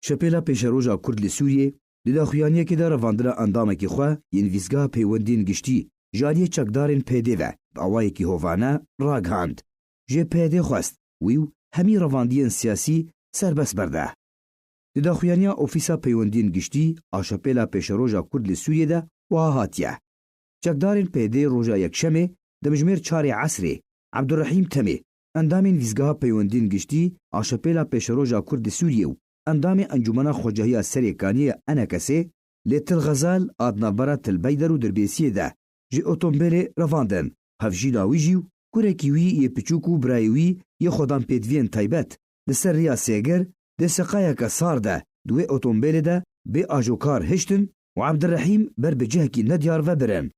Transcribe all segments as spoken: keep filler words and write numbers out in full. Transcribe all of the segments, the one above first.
Şepêla Pêşeroja Kurd li Sûriyê di daxuyaniyekê de revandina endamekî xwe yên Vîzgeha Peywendiyên Giştî ji aliyê çekdarên P D ve bi awayekî hovane ragihand. Ji P D xwest wî û hemî revandiyên siyasî serbest berde. Di daxuyaniya Ofîsa Peywendiyên Giştî a Şepêla Pêşeroja Kurd li Sûriyê de wiha hatiye: Çekdarên P D roja Yekşemê, demjimêr çarê esrê, Ebdurrehîm Temê, endamên Vîzgeha Peywendiyên Giştî a Şepêla Pêşeroja Kurd li Sûriyê û endamê Encûmena Xwecahiya Serêkaniyê ya E N K S'ê, li Til Xezal a di navbera Til Beyder û Dirbêsiyê de ji otombêlê revandin. Hevjîna wî jî û kurekî wî yê piçûk û birayê wî yê xwedanpêdiviyên taybet li ser rêya Sêgir di seqayeke sar de di wê otombêlê de bê ajokar hiştin û Ebdirehîm ber bi cihekî nediyar ve birin.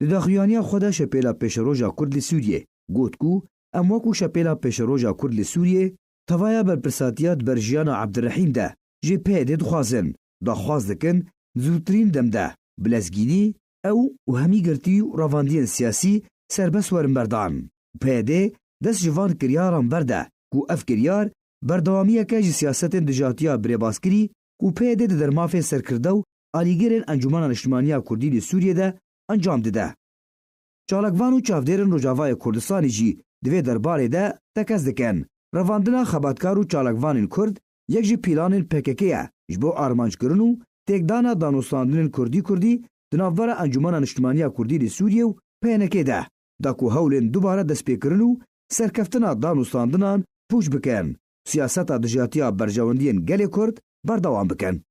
Di daxuyaniya xwe de Şepêla Pêşeroja Kurd li Sûriyê got ku em wekû Şepêla Pêşeroja Kurd li Sûriyê tevaya berpirsatiya di ber jiyana Ebdirehîm de ji P Y D'ê dixwazin, daxwaz dikin di zûtirîn dem de bi lezgînî ew û hemî girtî û revandiyên siyasî serbest werin berdan. P Y D dest ji van kiryaran berde ku ev kiryar berdewamiyeke ji siyasetên dijatiya birêbaskirî ku P Y D di dermafên serkirde û alîgirên Encûmena Niştimanî ya Kurdî li Sûriyê de encam dide. Çalakvan û çavdêrên Rojavayê Kurdistanê jî di vê derbarê de tekez dikin. Revandina xebatkar û çalakvanên Kurd yek ji pîlanên P K K ye ji bo armanckirin û têkdana danûstandinên Kurdî-Kurdî di navbera Encûmena Niştimanî ya Kurdî li Sûriyê û P N K de, da ku hewlên dubare destpêkirin û serkeftina danûstandinan pûç bikin, siyaseta dijatiya berjewendiyên gelê Kurd berdewam bikin.